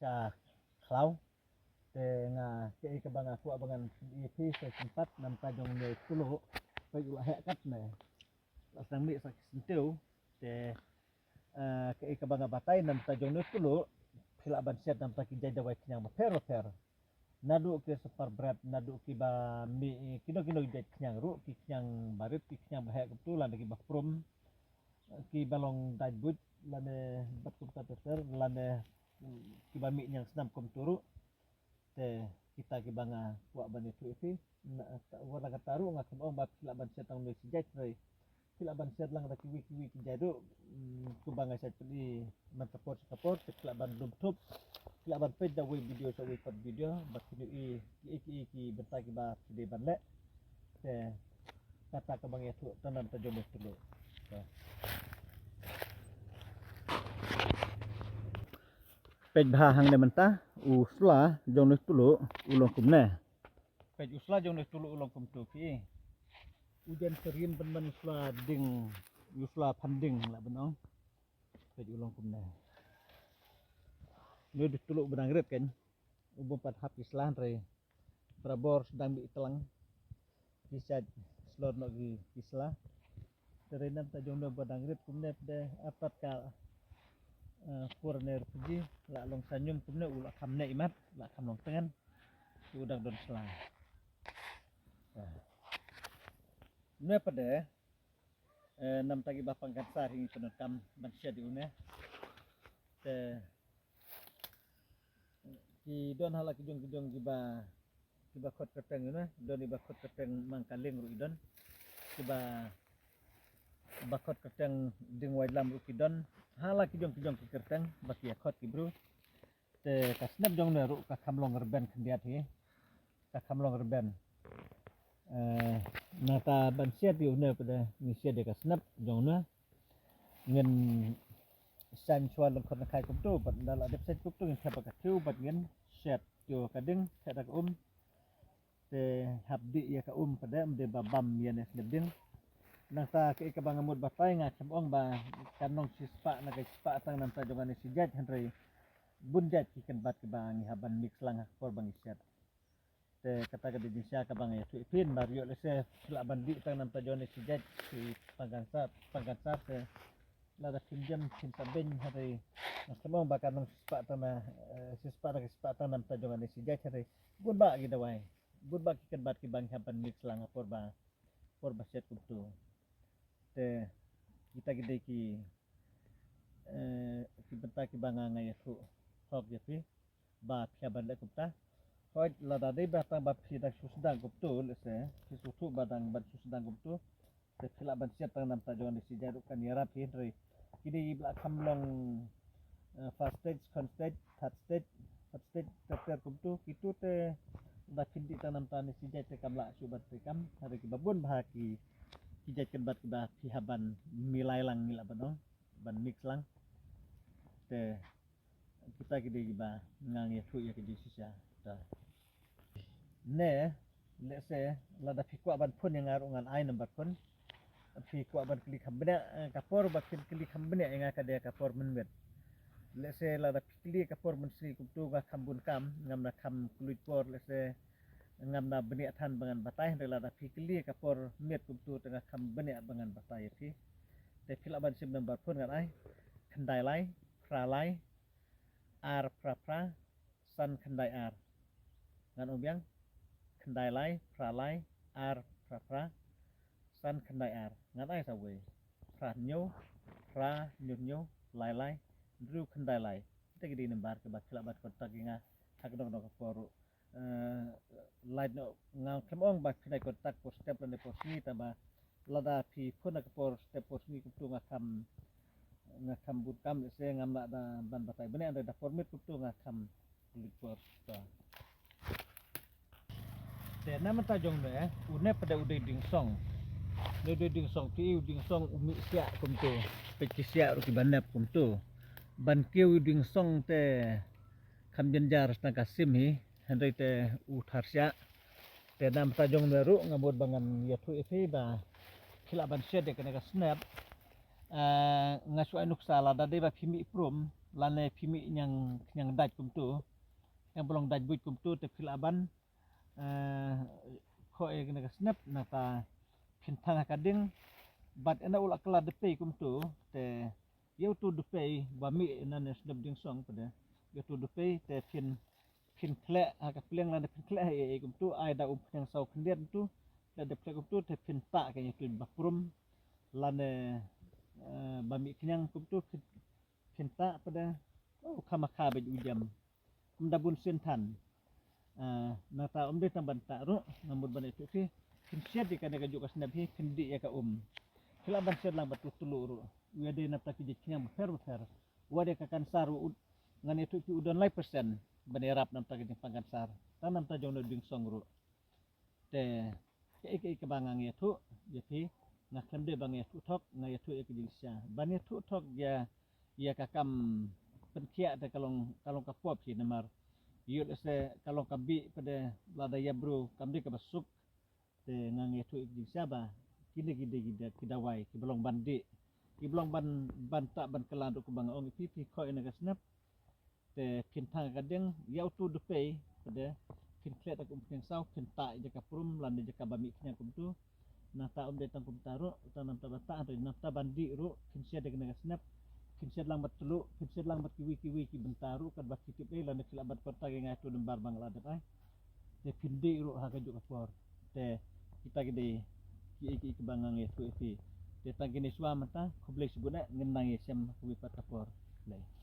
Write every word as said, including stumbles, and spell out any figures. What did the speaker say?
ka khlaw. Te nga, kaei kaba nga kwah ba ngan pyni ïa phi sa shisien pat, namta jong une u tuluk, peit u la heh katne. La sdang mih sa ki syntiew. Te, eh, kaei kaba nga batai, namta jong une u tuluk, phi lah ban shet namta ki jait dawai khñiang bapher bapher. Naduh ki super bread, naduh kiba mih, kino kino ki jait khñiang ruh, ki khñiang barit, ki khñiang baheh kumtu, lane kiba prum, kiba long dait buit, lane bad kumta ter ter, lane, mm, kiba mih ñiang snam kumtu ruh. Te kita kiba nga kwah ban ïathuh ïa phi. Na, ka, wat la katta ruh nga khlem ong ba phi lah ban shet tang une u sijait, hynrei phi lah ban shet lang da kiwei kiwei ki jait ruh. Mm, kumba nga shait pyni mynta ka por sha ka por, te phi lah ban lum thup, phi lah ban peit da uwei video sha uwei pat video, ba phin ïohi kiei kiei ki bynta kiba phi dei ban leh. Te kata kaba nga ïathuh tang namta jong une u tuluk. Te peit bha hangne mynta, u sla jong une u tuluk u long kumne. Peit u sla jong une u tuluk u long kumtu phi. U jan syriem pynban u sla ding, u sla phan ding lah ban ong. Peit u long kumne. Une u tuluk ba dang rit kan. U bym pat hap ki sla hynrei barabor sdang mih tlang. Ki shait slot noh ki, ki sla. Te hynrei namta jong une ba dang rit kumne pat de, apat ka, eh, por ne refugee, la long shanium kumne u la kham neh imat, la kham long tngen. Te u dang don sla. Eh. Une pat de, eh, namta kiba pang cancer hi ngi pyndonkam ban shet ïa une. Te ki don ha la ki jong ki jong kiba, kiba khot kyrteng ïa une, don kiba khot kyrteng mang kaling ruh ki don. Kiba, ba khot kyrteng ding waitlam ruh ki don. Ha la ki jong ki jong ki kyrteng ba ki ïa khot ki briew. Te ka snep jong une ruh ka kham long rben khyndiat hi. Ka kham long rben. Eh, nangta ban shet ïa une pat de ngi shet ïa ka snep jong une. Ngin shan shuwa lyngkhot lyngkhai kumtu, bad ynda la dep shet kumtu ngin thep ha ka thiew bad ngin shet ïa ka ding, shet ha ka um. Te hap dih ïa ka um pat de, ym dei ba bam ïa une u snep ding. Nangta kaei kaba nga mut batai, nga khlem ong ba kan long shispah na ka shispah tang namta jong une u sijait, hynrei bun jait ki kynbat kiba ngi hap ban mix lang ha ka por ba ngi shet. Te kata ka dei jingshisha kaba nga ïathuh ïa phi, namar ïoh lehse phi lah ban dih tang namta jong une u sijait, phi pang cancer, pang cancer te lada phim jem phim sa beiñ, hynrei nga khlem ong ba kan long shispah tang na, eh, shispah na ka shispah tang namta jong une u sijait, hynrei bun bah ki dawai, bun bah ki kynbat kiba ngi hap ban mix lang ha por ba, por ba shet kumtu. Te kita ki dei ki, eh, ki bynta kiba nga, nga ïathuh hok ïa phi ba phi hap ban leh kumta. Hooid, lada dei ba tang ba phi dang shu sdang kumtu, lehse phi sngewthuh ba dang ban shu sdang kumtu, te phi lah ban shet tang namta jong une u sijait ruh kan ïarap hi, hynrei kine kiba la kham long, eh, first stage, second stage, third stage, fourth stage, ter ter kumtu, kitu te lada phin dih tang namta une u sijait te kam lah shuh ban trei kam, hynrei kiba bun bha ki, ki jait kynbat kiba phi hap ban milai lang, ngi lah ban ong, ban mix lang. Te kita ki dei kiba nga, nga ïathuh ïa ka jingshisha. Te ne, lehse lada phi kwah ban phone ïa nga ruh ngan ai number phone. Phi kwah ban kylli kham bniah, eh, ka por ba phin kylli kham bniah ïa nga ka dei ka por mynmiet. Lehse lada phi kylli ka por mynsngi kumtu nga kham bun kam, ngam da kham kylluid por, lehse ngam da bniah than ba ngan batai, hynrei lada phi kylli ka por miet kumtu te nga kham bniah ba ngan batai ïa phi. Te phi lah ban shim number phone ngan ai, khyndai lai, phra lai, ar phra phra, san khyndai ar. Ngan ong biang, khyndai lai, phra lai, ar phra phra, san khyndai ar. Ngan ai sa uwei, phra hynñiew, phra hynñiew hynñiew, lai lai, hynriew khyndai lai. Kita ki dei number kiba phi lah ban contact ïa nga ha kano kano ka por ruh. Eh, lait noh, nga khlem ong ba phin ai contact por step lane por sngi, tangba lada phi phone ha ka por step por sngi kumtu nga kham, nga kham bun kam, lehse ngam lah da ban batai bniah, hynrei da por miet kumtu nga kham kylluid por. Te na mynta jong une, une pat de u dei dieng song. Une u dei dieng song, phi i u dieng song u mih siah kumtu. Peit ki siah ruh kiba nep kumtu. Ban kiew u dieng song te kham jynjar tang ka sim hi, hynrei te u thar siah. Te na mynta jong une ruh nga mut ba ngan ïathuh ïa phi ba phi lah ban shet ïa kane ka snep. Eh, nga shu ai nuksa, lada dei ba phi mih prum, lane phi mih ñiang, ñiang dait kumtu, ñiang ba long dait buit kumtu, te phi lah ban, eh, khoh ïa kane ka snep, nangta phin thang ha ka ding, bad ynda u la kylla dpei kumtu, te ïa utu dpei ba mih na ne snep dieng song pat de, ïa utu dpei te phin, phin khleh ha ka pliang lane phin khleh ha ei ei kumtu, ai da umphniang saw khyndiat kumtu, khleh dep khleh kumtu, te phin tah ka ïa utu ba prum lane, eh, ba mih kñiang kumtu, phin, phin tah pat de. Oh, kham kha beit u jem. Ym da bun sien than. Ah, nangta ym dei tang ban tah ruh, nga mut ban ïathuh phi. Phin siat ïa kane ka juh ka snep hi, phin dih ïa ka um. Phi lah ban siat lang bad u tluh ruh. U ïadei nangta ki jait kñiang bapher bapher. Wat ïa ka kansar u, ngan ïathuh phi, u don lai persen ban ïarap nangta ka jingpang kansar. Tang nangta jong u dieng song ruh. Te kaei kaei kaba nga ïathuh ïa phi, nga khlem dei ba nga ïathuh thok, nga ïathuh ïa ka jingshisha. Ban ïathuh thok ïa, ïa ka kam pynkhiah te ka long, ka long ka pop hi namar ïoh lehse ka long ka bih pat de, lada ïa briew kam dei kaba suk. Te nga ïathuh ïa ka jingshisha ba kine ki dei ki da, ki dawai kiba long ban dih, kiba long ban, ban tah ban kylla ruh, kumba nga ong ïa phi, phi khoh ïa kane ka snep. Te phin thang ha ka ding, ïa utu dpei pat de, phin khleh da ka umphniang saw, phin tah ïa ka prum lane ïa ka ba mih kñiang kumtu. Nangta ym dei tang kumta ruh, tang nangta ba tah, hynrei nangta ban dih ruh, phin siat ïa kane ka snep, phin siat lang bad tluh, phin siat lang bad kiwei kiwei ki bynta ruh, katba phi tip ei lane phi lah ban contact ïa nga ha utu number ba nga la dep ai. Te phin dih ruh ha ka juh ka por. Te kita ki dei kiei kiei kiba nga ïathuh ïa phi. Te tang kine shuwa mynta, khublei shibun eh, ngin nang ïashem ha kawei pat ka por. Khublei.